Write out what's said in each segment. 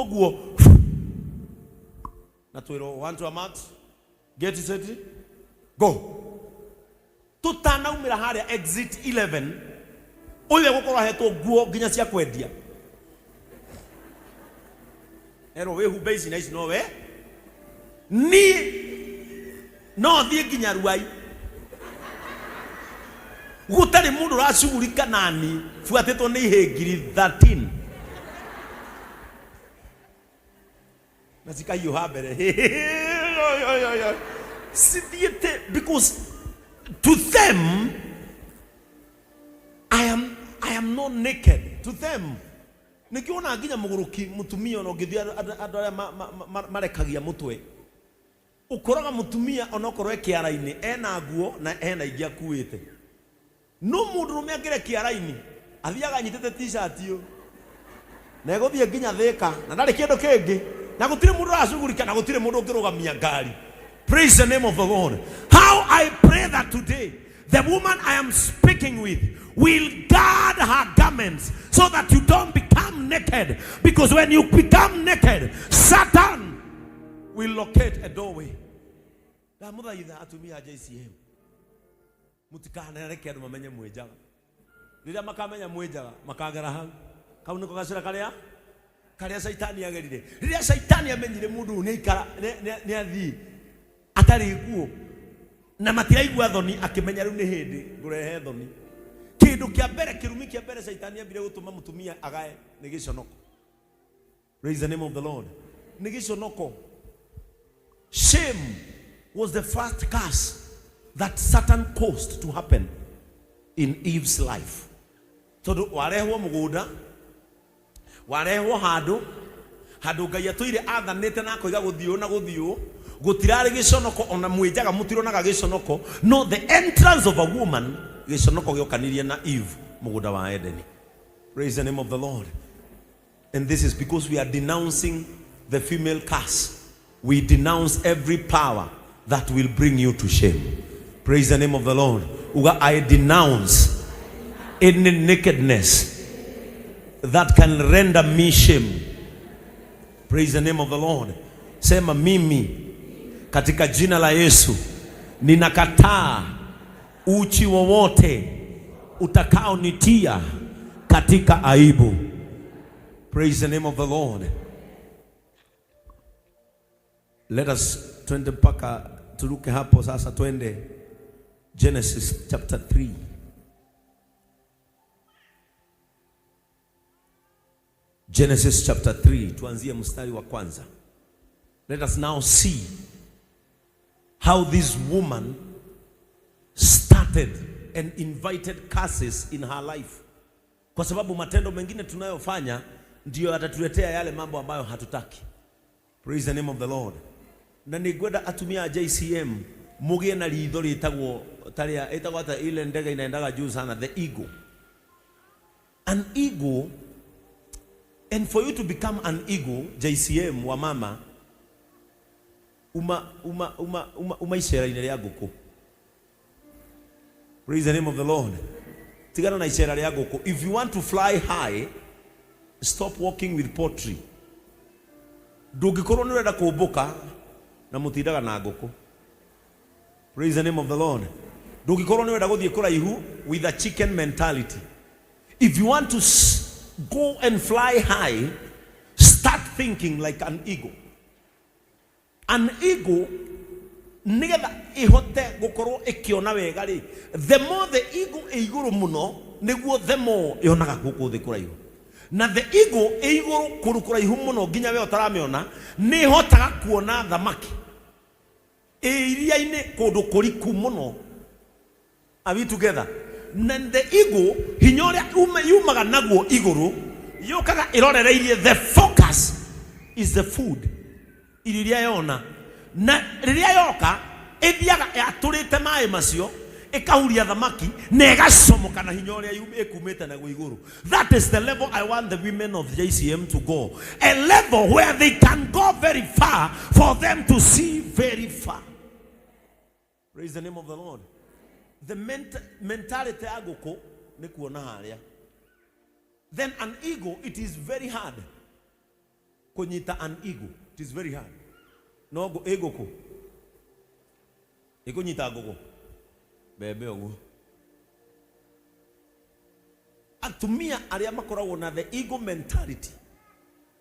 Nguo na twĩrwo one to a max, get set, go. Tutanaumĩra harĩa exit 11, ũyũ egũkorwo ahetwo nguo nginya cia kwendia, erwo wĩhumbe ici na ici, no we niĩ no thiĩ nginya Ruai gũtarĩ mũndũ ũracugurika nani, buatĩtwo nĩ ihĩ 13,000 na cikahiũha mbere cithiĩte, because to them I am not naked to them. Nĩkĩo ona nginya mũgũrũki mũtumia, ona ũngĩthiĩ andũ arĩa marekagia mũtwe, ũkoraga mũtumia onokorwo e kĩara-inĩ ena nguo na hena ingĩ akuĩte, no mũndũrũme angĩre kĩara-inĩ athiaga anyitĩte t-shirt ũ na egũthiĩ nginya Thĩka na ndarĩ kĩndũ kĩngĩ, na gũtirĩ mũndũ ũracugurika na gũtirĩ mũndũ ũngĩrũgamia ngari. Praise the name of the Lord. How I pray that today the woman I am speaking with will guard her garments so that you don't become naked, because when you become naked, Satan will locate a doorway. Ndamũthaitha atumia a JCM, mũtikanareke andũ mamenye mwĩ njaga. Rĩrĩa makamenya mwĩ njaga, makagera hau. Kau nĩko gacĩra karĩa Caitani agerire. Rĩrĩa Caitani amenyire mũndũ ũyũ nĩaikara nĩ athiĩ atarĩ nguo na matiraigua thoni, akĩmenya rĩu nĩ hĩndĩ ngũrehe thoni. Kĩndũ kĩa mbere, kĩrumi kĩa mbere Caitani ambire gũtũma mũtumia agae nĩ gĩconoko. Praise the name of the Lord. Nĩ gĩconoko. Shame was the first curse that Satan caused to happen in Eve's life. Tondũ warehwo mũgũnda, warehwo handũ, handũ Ngai atũire athanĩte na akoiga gũthiĩ ũũ na gũthiĩ ũũ, gũtirarĩ gĩconoko, ona mwĩnjaga mũtironaga gĩconoko, no the entrance of a woman, gĩconoko gĩokanirie na Eve mũgũnda wa Edeni. Praise the name of the Lord. And this is because we are denouncing the female curse. We denounce every power that will bring you to shame. Praise the name of the Lord. Uga, "I denounce any nakedness that can render me shame." Praise the name of the Lord. Sema, "Mimi katika jina la Yesu ninakataa uchi wowote utakaonitia katika aibu." Praise the name of the Lord. Let us twende mpaka turuke hapo sasa, twende Genesis chapter 3. Genesis chapter 3, tuanzie mstari wa kwanza. Let us now see how this woman started and invited curses in her life, kwa sababu matendo mengine tunayofanya ndiyo yatatuletea yale mambo ambayo hatutaki. Praise the name of the Lord. Na nĩngwenda atumia a JCM mũgĩe na ritho rĩtagwo tarĩa ĩtagwo hata ile ndege inaendaga juu sana, the eagle. An eagle, and for you to become an eagle, JCM wa mama, uma uma uma uma uma icera-inĩ rĩa ngũkũ. Praise the name of the Lord. Tigana na icera rĩa ngũkũ. If you want to fly high, stop walking with poultry. Ndũngĩkorwo nĩ ũrenda kũmbũka na mũtindaga na ngũkũ. Praise the name of the Lord. Ndũngĩkorwo nĩ ũrenda gũthiĩ kũraihu with a chicken mentality. If you want to go and fly high, start thinking like an eagle. An eagle, nigetha ihote gukorwo ikiona wega ri, the more the eagle ĩ igũrũ mũno, nĩguo the more yonaga gũkũ thĩ kũraihu. Na the eagle ĩ igũrũ kũndũ kũraihu mũno nginya we ũtaramĩona, nĩ ĩhotaga kuona thamaki ĩ iria-inĩ kũndũ kũriku mũno. Are we together? Na the eagle, hinya ũrĩa yumaga naguo igũrũ, yũkaga ĩrorereirie, the focus is the food irio iria yona, na rĩrĩa yoka ĩthiaga yatũrĩte maĩ macio, ĩkahuria thamaki na ĩgacomoka na hinya ũrĩa ĩkumĩte naguo igũrũ. That is the level I want the women of JCM to go, a level where they can go very far for them to see very far. Praise the name of the Lord. The mentality ya ngũkũ nĩ kuona harĩa. Then an eagle, it is very hard. Kũnyita an eagle, it is very hard. No ngũ ĩ ngũkũ ĩkũnyita ngũkũ mbembe ũguo. Atumia arĩa makoragwo na the eagle mentality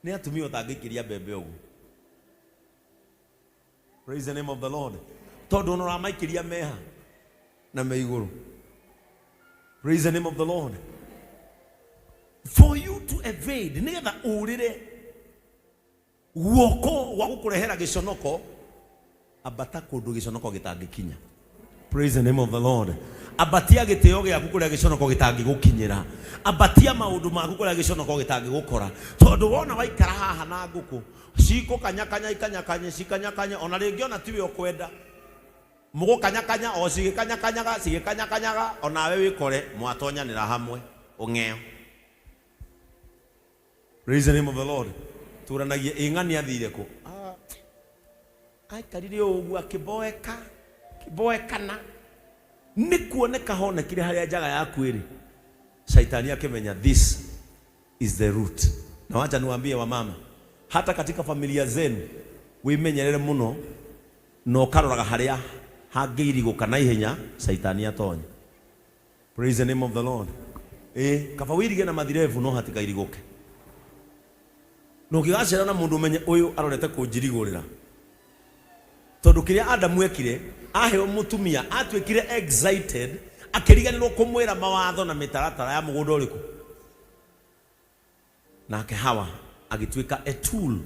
nĩ atumia ũtangĩikĩria mbembe ũguo. Praise the name of the Lord. Tondũ ona ũramaikĩria meha na me igũrũ. Praise the name of the Lord. For you to evade, nĩgetha ũrĩre guoko gwa gũkũrehera gĩconoko, ambata kũndũ gĩconoko gĩtangĩkinya. Praise the name of the Lord. Ambatia gĩtĩo gĩaku kũrĩa gĩconoko gĩtangĩgũkinyĩra. Ambatia maũndũ maku kũrĩa gĩconoko gĩtangĩgũkora. Tondũ wona waikara haha na ngũkũ, cikũkanyakanya ikanyakanye, cikanyakanye, ona rĩngĩ ona tiwe ũkwenda. Mũgũkanyakanya o cigĩkanyakanyaga, cigĩkanyakanyaga, onawe wĩkore mwatonyanĩra hamwe ũng'eo. Praise the name of the Lord. Tũranagie ĩ ng'ani athire kũ? Ah, aikarire o ũguo akĩboeka, akĩboekana. Nĩ kuoneka honekire harĩa njaga yaku ĩrĩ. Shaitani akĩmenya this is the root. Na wacha niwaambie wamama, hata katika familia zenu wĩmenyerere mũno na ũkaroraga harĩa hangĩirigũka na ihenya caitani atonye. Praise the name of the Lord. Ĩ kaba wĩirige na mathirebu no hatikairigũke. Na ũngĩgacera na mũndũ ũmenye ũyũ arorete kũnjirigũrĩra. Tondũ kĩrĩa Adamu ekire, aheo mũtumia atuĩkire excited akĩriganĩrwo kũmwĩra mawatho na mĩtaratara ya mũgũnda ũrĩkũ. Nake Hawa agĩtuĩka a tool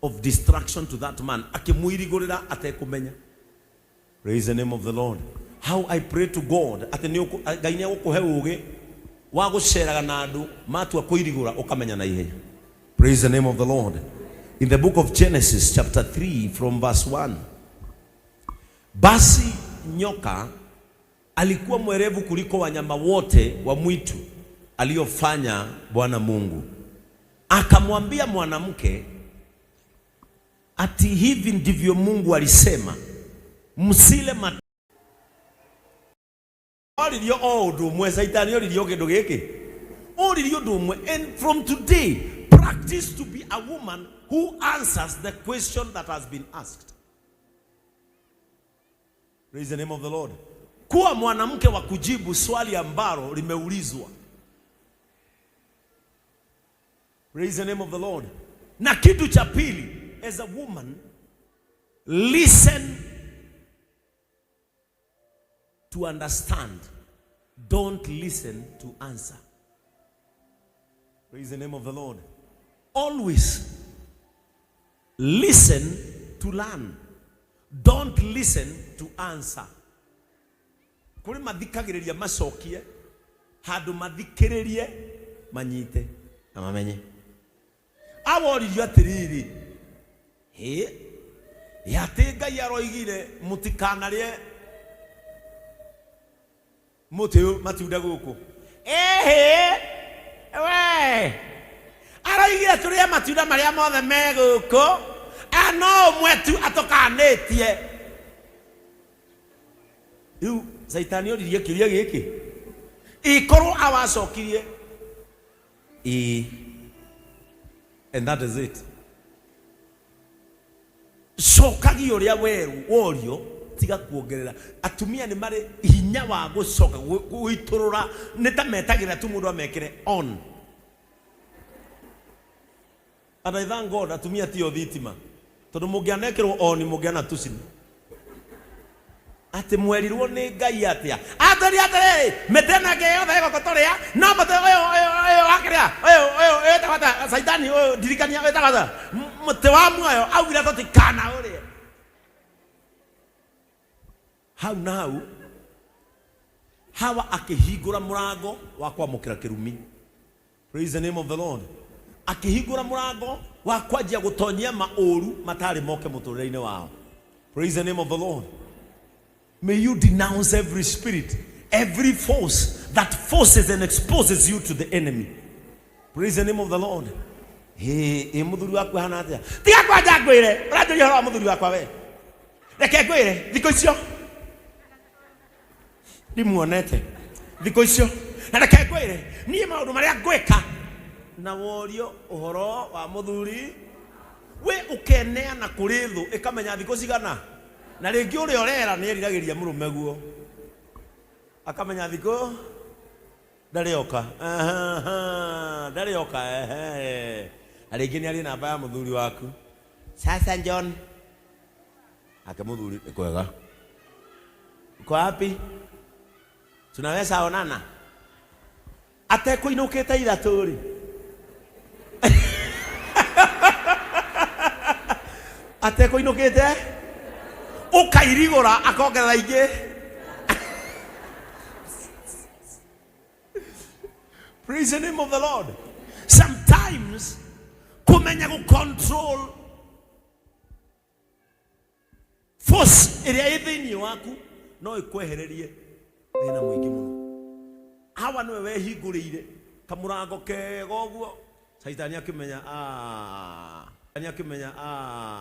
of destruction to that man, akĩmũirigũrĩra atekũmenya. Praise the name of the Lord. How I pray to God atĩ nĩ ũkũ- Ngai nĩ egũkũhe ũũgĩ wa gũceraga na andũ matua kũirigũra ũkamenya na ihenya. Praise the name of the Lord. In the book of Genesis chapter 3 from verse 1. Basi nyoka alikuwa mwerevu kuliko wanyama wote wa mwitu aliyofanya Bwana Mungu. Akamwambia mwanamke, ati hivi ndivyo Mungu alisema, msile matunda. Oririo o ũndũ ũmwe, Caitani oririo kĩndũ gĩkĩ, oririo ũndũ ũmwe. And from today practice to be a woman who answers the question that has been asked. Praise the name of the Lord. Kuwa mwanamke wa kujibu swali ambalo limeulizwa. Praise the name of the Lord. Na kitu cha pili, as a woman, listen to understand. Don't listen to answer. Praise the name of the Lord. Always listen to learn. Don't listen to answer. Kũrĩ mathikagĩrĩria macokie, handũ mathikĩrĩrie manyite na mamenye. Aworirio atĩrĩrĩ, hĩ, atĩ Ngai aroigire mũtikanarĩe mũtĩ ũyũ matunda gũkũ. Ĩhĩ, we aroigire tũrĩe matunda marĩa mothe me gũkũ, a no ũmwe tu atũkanĩtie. Rĩu Caitani oririe kĩũria gĩkĩ, ĩkorwo awacokirie ĩĩ, and that is it. Cokagia ũrĩa werũ worio, tiga kuongerera. Atumia nĩ marĩ hinya wa gũcoka gũitũrũra, nĩ ta metagĩrĩra tu mũndũ amekĩre on. And I thank God atumia tio thitima, tondũ mũngĩanekĩrwo on mũngĩana tucina. Atĩ mwerirwo nĩ Ngai atĩa? Atwĩrire atĩrĩrĩ, mĩtĩ ĩno ĩngĩ yothe ĩgũkũ tũrĩa, no mũtĩ ũyũ ũyũ ũyũ wa kĩrĩa ũyũ ũyũ wĩtagwo atĩa? Caitani ũyũ ndirikania wĩtagwo atĩa? Mũtĩ wa muoyo augire tũtikana ũrĩe. Hau na hau Hawa akĩhingũra mũrango wa kwamũkĩra kĩrumi. Praise the name of the Lord. Akĩhingũra mũrango wa kwanjia gũtonyia maũru matarĩ moke mũtũrĩre-inĩ wao. Praise the name of the Lord. May you denounce every spirit, every force that forces and exposes you to the enemy. Praise the name of the Lord. Ĩ ĩ mũthuri waku ahana atĩa? Tiga kwanja ngwĩre, ũranjũria ũhoro wa mũthuri wakwa we. Reke ngwĩre, thikũ icio ndimuonete thikũ icio, na reke ngwĩre niĩ maũndũ marĩa ngwĩka na worio ũhoro wa mũthuri. Ũkeneana kũrĩ thũ ĩkamenya thikũ cigana, na rĩngĩ ũrĩa ũrera nĩ eriragĩria mũrũme guo, akamenya thikũ ndarĩ oka. Ahaha, ndarĩ oka, ehe. Na rĩngĩ nĩ arĩ namba ya mũthuri waku. Sasa John, ake mũthuri nĩ kwega, uko wapi, tunaweza onana? Atekũinũkĩte ithatũ rĩ, atekũinũkĩte ũkairigũra akongerera ingĩ. Praise the name of the Lord. Sometimes kũmenya gũ control force ĩrĩa ĩ thĩinĩ waku no ĩkwehererie thĩna mũingĩ mũno. Hawa nĩwe wehingũrĩire kamũrango kega ũguo, Caitani akĩmenya, "Ah," akĩmenya, "Ah."